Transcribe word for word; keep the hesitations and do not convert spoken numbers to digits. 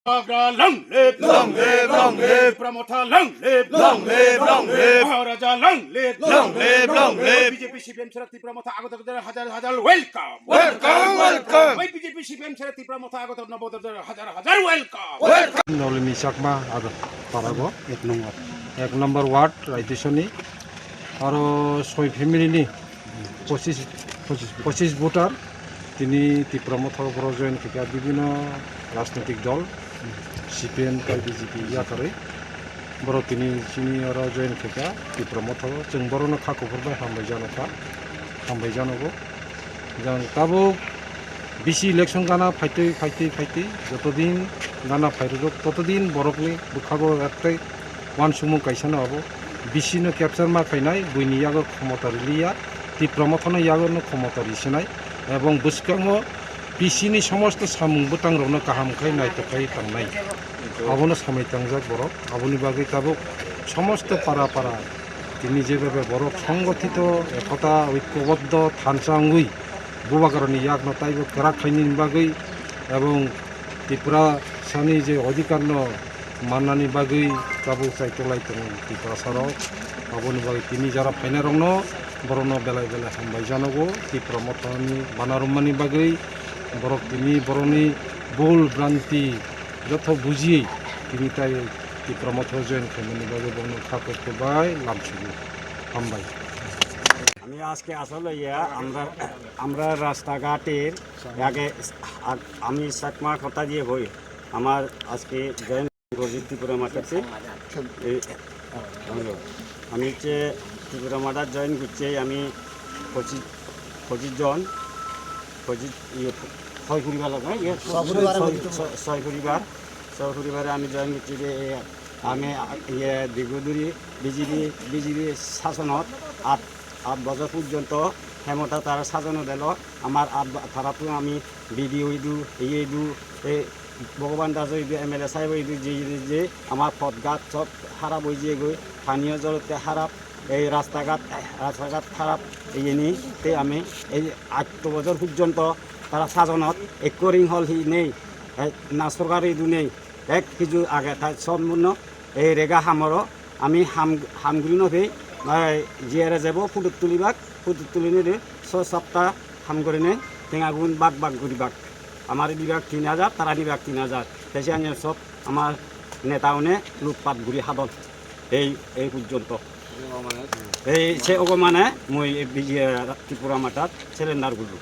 Agra long live, long live, long live. Tipra Motha long live, long live, long live. Maharaja long live, long live, long live. B J P, C P M chhara Tipra Motha Agartala hajar hajar welcome. Welcome, welcome. Oi B J P, C P M chhara Tipra Motha Agartala Nabadar hajar hajar welcome. Welcome. Nolini Chakma Agartala go. Ek number. Ek number ward, Raidisoni. Aro soi family ni pochis, pochis voter tini Tipra Motha o borok join khaikha bibhinno rajnitik dol, C P M tei B J P yakarwi borok tini chini oro join khaikha Tipra Motha o. Chwng borokno kha kuphur bai hambai jano kha, hambai janogo. Jang tabuk bisi election gana phaitwi, phaitwi, phaitwi, jotodin gana phairwrwk, totodin borokni bwkhago ektwi uansukmung kaisano abo. Bisi no capture ma khainai, buini yago khomota riliya, Tipra Mothano yago no khomota risinai, ebong bwskango bisi ni somosto samung bwtang rokno kaham khai naithok khai tangnai. Abono samai tangjak borok, aboni bagwi tabuk somosto para para tini jebebe borok songothito, ekota, oikoboddo, thansa wngwi bubagrani yakno taibo kwrak khlainani bagwi ebong Tripura sani je odhikar no mannani bagwi tabuk chai tolai tongo Tiprasa rok. Aboni bagwi tini jara phainai rokno borokno belai belai hambai janogo Tipra Mothani bana rwmani bagwi. Borok tini borokni bul branti joto bujiwi tini tai Tipra Motha join khaimani bagwi bono kha kok bai lamsugo. Hambai. আমি আজকে আসলে ইয়া আমরা আমরা রাস্তাঘাটের আগে আ- আমি চাকমা কথা দিয়ে হই আমার আজকে জয়েন করছি ত্রিপুরা মার্কেটে। এই, হ্যালো। আমি হচ্ছে ত্রিপুরা মার্কেট জয়েন করছি আমি পঁচিশ পঁচিশ জন পঁচিশ ইয়ে ছয় পরিবার লাগে ইয়ে ছয় পরিবার ছয়- ছয়- ছয় পরিবার ছয় পরিবারে আমি জয়েন করছি যে এ, আমি ইয়ে দীর্ঘ দূরী বিজেপি বিজেপি শাসনত আট আট বছর পর্যন্ত হেমতা তারা শাসন দিল। আমার আট ব- তারা তো আমি বিডিও ইদু ইয়ে ইদু এ ভগবান দাস ইদু এমএলএ সাহেব ইদু যে যে- যে আমার পথঘাট সব খারাপ হয়ে যেগই, পানীয় জলতে খারাপ, এই রাস্তাঘাট রাস্তাঘাট খারাপ। এই নিয়ে তে আমি এই আট বছর পর্যন্ত তারা শাসনত এক রিং হল হি নেই, এই না সরকার ইদু নেই, এক কিছু আগে তাই সম্পূর্ণ এই রেগা হামরো আমি হাম হামগুড়ি নথি জিয়ারে যাব ফুটুক তুলিবাক ফুটুক তুলিনি রে ছ সপ্তাহ হাম করে নেই। টেঙাগুন বাক বাক গুড়ি বাক আমার বিভাগ তিন হাজার তারা বিভাগ তিন হাজার। দেশে আনিয়ে সব আমার নেতা উনি লুটপাট ঘুরি হাদন এই এই পর্যন্ত। এই সে ওগো মানে মই এই বিজে ত্রিপুরা মাতাত সিলিন্ডার গুলো।